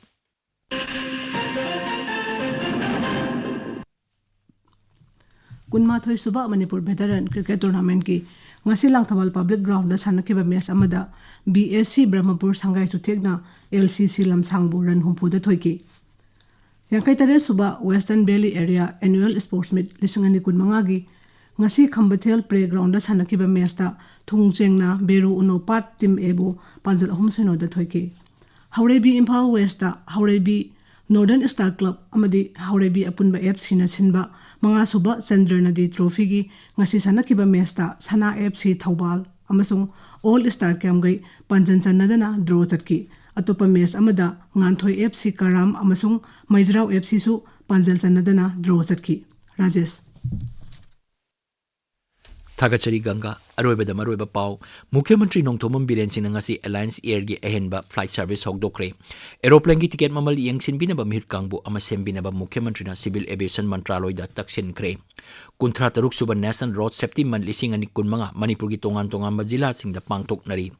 ꯀꯨꯟꯃꯥꯊꯣꯏ ꯁꯨꯕ ꯃꯅꯤꯄꯨꯔ ꯚꯦꯇꯔꯟ ꯀ꯭ꯔꯤꯀꯦꯠ ꯇꯣꯔꯅꯥꯃꯦꯟꯠꯀꯤ ꯉꯁꯤ ꯂꯥꯡꯊꯕꯥꯜ ꯄꯕ꯭ꯂꯤꯛ ꯒ꯭ꯔꯥꯎꯟꯗ ꯁꯥꯟꯅꯈꯤꯕ ꯃꯦꯆ ꯑꯃꯗ B S C Brahmapur ꯁꯪꯒꯥꯏ ꯆꯨꯊꯦꯛꯅ L C ꯁꯤ ꯂꯝꯁꯥꯡꯕꯨ ꯔꯟ ꯍꯨꯝꯐꯨꯗ ꯊꯣꯏꯈꯤ꯫ ꯌꯥꯡꯈꯩ ꯇꯔꯦꯠ ꯁꯨꯕ western valley area annual sports meet ꯂꯤꯁꯤꯡ ꯑꯅꯤ ꯀꯨꯟꯃꯉꯥꯒꯤ ꯉꯁꯤ ꯈꯝꯕꯊꯦꯜ ꯄ꯭ꯂꯦ ꯒ꯭ꯔꯥꯎꯟꯗ ꯁꯥꯟꯅꯈꯤꯕ ꯃꯦꯆꯇ ꯊꯣꯡꯆꯦꯡꯅ ꯕꯦꯔꯨ ꯎꯅꯣꯄꯥꯠ ꯇꯤꯝ ꯑꯦꯕꯨ ꯄꯥꯟꯖꯜ ꯑꯍꯨꯝ ꯁꯤꯅꯣꯗ ꯊꯣꯏꯈꯤ꯫ Haoreibi Imphal west Haoreibi northern star club ꯑꯃꯗꯤ ꯍꯥꯎꯔꯩꯕꯤ ꯑꯄꯨꯟꯕ ꯑꯦꯐ ꯁꯤꯅ ꯁꯤꯟꯕ ꯃꯉꯥ ꯁꯨꯕ ꯆꯟꯗ꯭ꯔ ꯅꯗꯤ ꯇ꯭ꯔꯣꯐꯤꯒꯤ ꯉꯁꯤ ꯁꯥꯟꯅꯈꯤꯕ ꯃꯦꯆꯇ ꯁꯅꯥ ꯑꯦꯐ ꯁꯤ ꯊꯧꯕꯥꯜ ꯑꯃꯁꯨꯡ ꯑꯣꯜ ꯁ꯭ꯇꯥꯔ ꯀꯌꯥꯝꯒꯩ ꯄꯥꯟꯖꯟ ꯆꯟꯅꯗꯅ ꯗ꯭ꯔꯣ ꯆꯠꯈꯤ꯫ ꯑꯇꯣꯞꯄ ꯃꯦꯆ ꯑꯃꯗ ꯉꯥꯟꯊꯣꯏ ꯑꯦꯐ ꯁꯤ ꯀꯔꯥꯝ ꯑꯃꯁꯨꯡ ꯃꯩꯖ꯭ꯔꯥꯎ ꯑꯦꯐ ꯁꯤꯁꯨ ꯄꯥꯟꯖꯜ ꯆꯟꯅꯗꯅ ꯗ꯭ꯔꯣ ꯆꯠꯈꯤ꯫ ꯔꯥꯖꯦꯁ꯫ ꯊꯥꯒꯠꯆꯔꯤ ꯒꯪꯒꯥ꯫ ꯑꯔꯣꯏꯕꯗ ꯃꯔꯨꯑꯣꯏꯕ ꯄꯥꯎ꯫ ꯃꯨꯈ꯭ꯌ ꯃꯟꯇ꯭ꯔꯤ ꯅꯣꯡꯊꯣꯝꯕꯝ ꯕꯤꯔꯦꯟ ꯁꯤꯡꯅ ꯉꯁꯤ ꯑꯦꯂꯥꯌꯟꯁ ꯑꯦꯌꯔꯒꯤ ꯑꯍꯦꯟꯕ ꯐ꯭ꯂꯥꯏꯠ ꯁꯔꯚꯤꯁ ꯍꯧꯗꯣꯛꯈ꯭ꯔꯦ꯫ ꯑꯦꯔꯣꯄ꯭ꯂꯦꯟꯒꯤ ꯇꯤꯀꯦꯠ ꯃꯃꯜ ꯌꯦꯡꯁꯤꯟꯕꯤꯅꯕ ꯃꯤꯍꯨꯠ ꯀꯥꯡꯕꯨ ꯑꯃ ꯁꯦꯝꯕꯤꯅꯕ ꯃꯨꯈ꯭ꯌ ꯃꯟꯇ꯭ꯔꯤꯅ ꯁꯤꯚꯤꯜ ꯑꯦꯚꯤꯌꯦꯁꯟ ꯃꯟꯇ꯭ꯔꯥꯂꯣꯏꯗ ꯇꯛꯁꯤꯟꯈ꯭ꯔꯦ꯫ ꯀꯨꯟꯊ꯭ꯔꯥ ꯇꯔꯨꯛ ꯁꯨꯕ ꯅꯦꯁꯅꯦꯜ ꯔꯣꯗ ꯁꯦꯐꯇꯤ ꯃꯟ ꯂꯤꯁꯤꯡ ꯑꯅꯤ ꯀꯨꯟꯃꯉꯥ ꯃꯅꯤꯄꯨꯔꯒꯤ ꯇꯣꯉꯥꯟ ꯇꯣꯉꯥꯟꯕ ꯖꯤꯂꯥꯁꯤꯡꯗ ꯄꯥꯡꯊꯣꯛꯅꯔꯤ꯫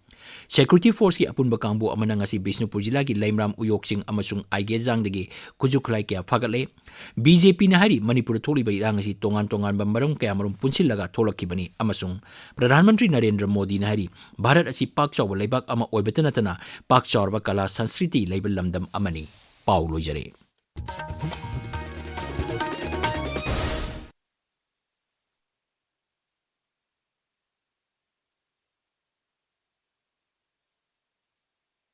ꯁꯦꯀ꯭ꯌꯨꯔꯤꯇꯤ ꯐꯣꯔꯁꯀꯤ ꯑꯄꯨꯟꯕ ꯀꯥꯡꯕꯨ ꯑꯃꯅ ꯉꯁꯤ ꯕꯤꯁꯅꯨꯄꯨꯔ ꯖꯤꯂꯥꯒꯤ ꯂꯩꯃꯔꯥꯝ ꯎꯌꯣꯛꯆꯤꯡ ꯑꯃꯁꯨꯡ ꯑꯥꯏꯒꯦꯖꯥꯡꯗꯒꯤ ꯈꯨꯠꯁꯨ ꯈꯨꯠꯂꯥꯏ ꯀꯌꯥ ꯐꯥꯒꯠꯂꯦ꯫ ꯕꯤ ꯖꯦ ꯄꯤꯅ ꯍꯥꯏꯔꯤ, ꯃꯅꯤꯄꯨꯔꯗ ꯊꯣꯛꯂꯤꯕ ꯏꯔꯥꯡ ꯑꯁꯤ ꯇꯣꯉꯥꯟ ꯇꯣꯉꯥꯟꯕ ꯃꯔꯝ ꯀꯌꯥꯃꯔꯨꯝ ꯄꯨꯟꯁꯤꯜꯂꯒ ꯊꯣꯛꯂꯛꯈꯤꯕꯅꯤ ꯑꯃꯁꯨꯡ ꯄ꯭ꯔꯙꯥꯟ ꯃꯟꯇ꯭ꯔꯤ ꯅꯔꯦꯟꯗ꯭ꯔ ꯃꯣꯗꯤꯅ ꯍꯥꯏꯔꯤ, ꯚꯥꯔꯠ ꯑꯁꯤ ꯄꯥꯛ ꯆꯥꯎꯕ ꯂꯩꯕꯥꯛ ꯑꯃ ꯑꯣꯏꯕꯇ ꯅꯠꯇꯅ ꯄꯥꯛ ꯆꯥꯎꯔꯕ ꯀꯂꯥ ꯁꯪꯁ꯭ꯀ꯭ꯔꯤꯇꯤ ꯂꯩꯕ ꯂꯝꯗꯝ ꯑꯃꯅꯤ꯫ ꯄꯥꯎ ꯂꯣꯏꯖꯔꯦ꯫